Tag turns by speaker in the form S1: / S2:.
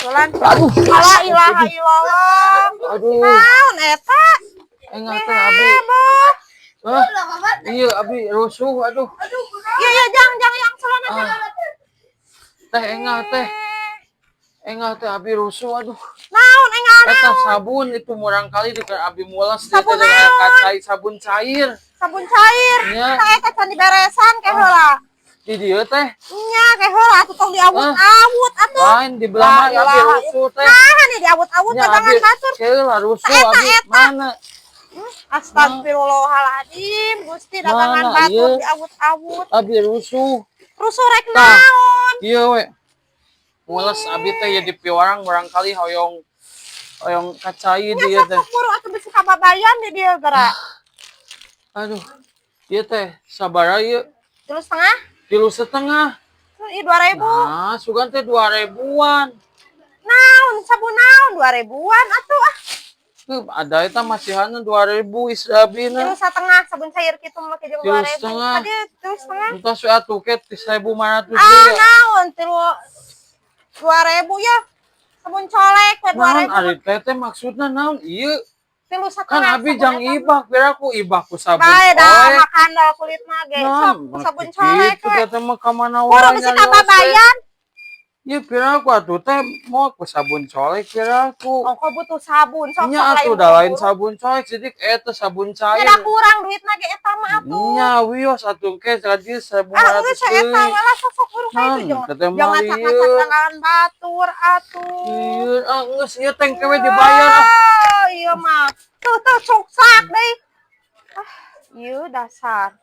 S1: Susulan.
S2: Aduh.
S1: La ilaha illallah.
S2: Aduh.
S1: Naon eta?
S2: Enggak teh abi.
S1: Heboh.
S2: Hah? Iya, abi rusuh, aduh.
S1: Iya iya, jang jang yang sulan aja.
S2: Ah. Teh, enggak teh. Enggak teh, abi rusuh, aduh.
S1: Naon engal
S2: Eta
S1: naon?
S2: Sabun itu murangkalih di abi mulas dia
S1: Sabun
S2: teh dengan
S1: naon?
S2: Kacai sabun cair.
S1: Sabun cair.
S2: Nya.
S1: Tah eta can diberesan ke heula.
S2: Di dieu teh.
S1: Nya ke heula atuh, tong diawut-awut atuh.
S2: Lain di belah mana,
S1: La
S2: abi
S1: ilaha.
S2: rusuh teh.
S1: Nah, nih diawut-awut
S2: Nya
S1: dagangan
S2: abi
S1: batur.
S2: Keula rusuh
S1: Eta,
S2: abi
S1: eta.
S2: Mana?
S1: Astagfirullahaladzim, Gusti, dagangan
S2: Mana,
S1: batur
S2: ieu?
S1: Diawut-awut.
S2: Abi rusuh.
S1: Rusuh rek
S2: Tah.
S1: naon?
S2: Iya we. Mules abi teh ya di piwarang, murangkalih hoyong hoyong kacai
S1: Nya
S2: dia
S1: sok
S2: teh.
S1: Sok buru atuh, bisi kababayan di dieu geura.
S2: Aduh. Ieu teh sabaraha ieu?
S1: 3,5?
S2: 3,5.
S1: Ih, 2.000.
S2: Nah, sugan teh 2.000-an.
S1: Naon sabun naon 2.000-an atuh ah.
S2: Tuh, ada eta masihana 2.000 istri abi
S1: Tilu
S2: na.
S1: setengah sabun cair kitu mah jeung
S2: Tilu
S1: 2.000.
S2: setengah.
S1: Tadi 3,5.
S2: Entos we atuh ke 1.500
S1: Ah,
S2: deui.
S1: naon tilu 2.000 ya. Sabun colek we dua
S2: Naon
S1: ribu.
S2: Ari teh teh maksudna naon ieu?
S1: Tilu
S2: Kan
S1: setengah.
S2: abi
S1: Sabun
S2: jang
S1: eta mah.
S2: ibak, piraku ibak ku sabun
S1: Bae dah
S2: colek.
S1: Makan dah kulit mah ge.
S2: Nah,
S1: Sok ku sabun colek
S2: gitu
S1: we.
S2: Teh mah ka mana
S1: Buru
S2: wae
S1: bisi
S2: nyarios teh.
S1: kababayan.
S2: Ieu piraku atuh teh mau ku sabun colek piraku.
S1: Oh, kok butuh sabun sok
S2: Nya
S1: sok.
S2: Atuh da lain sabun colek jadi eta sabun
S1: Nya
S2: cair.
S1: Da kurang duitna ge eta mah atuh.
S2: Nya wios atuh ke jadi 1.500
S1: Ah, geus eta
S2: deui.
S1: We lah, sok sok buru ka itu
S2: Nah,
S1: jangan.
S2: teteh mah
S1: Jangan
S2: ieu.
S1: ngacak-ngacak dagangan batur atuh.
S2: Ieu ah geus ieu teh engke we dibayar ah.
S1: Ah, iya mah. Tuh tuh cuksak deui. Ah, ieu dasar.